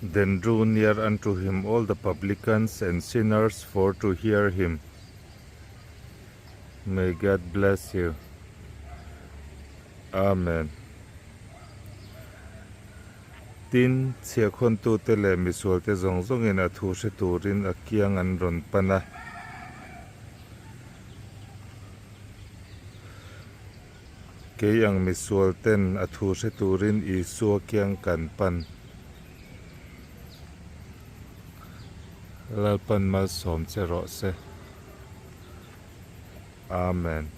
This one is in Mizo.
Then drew near unto him all the publicans and sinners for to hear him. May God bless you. Amen. Tin, chhiahkhawntute leh misualte zawng zawngin a thu hre turin a kiang an rawn pan a. Kei ang misual ten a thu hre turin Isua kiang kan pan. Lalpan malsawm che rawh se. Amen.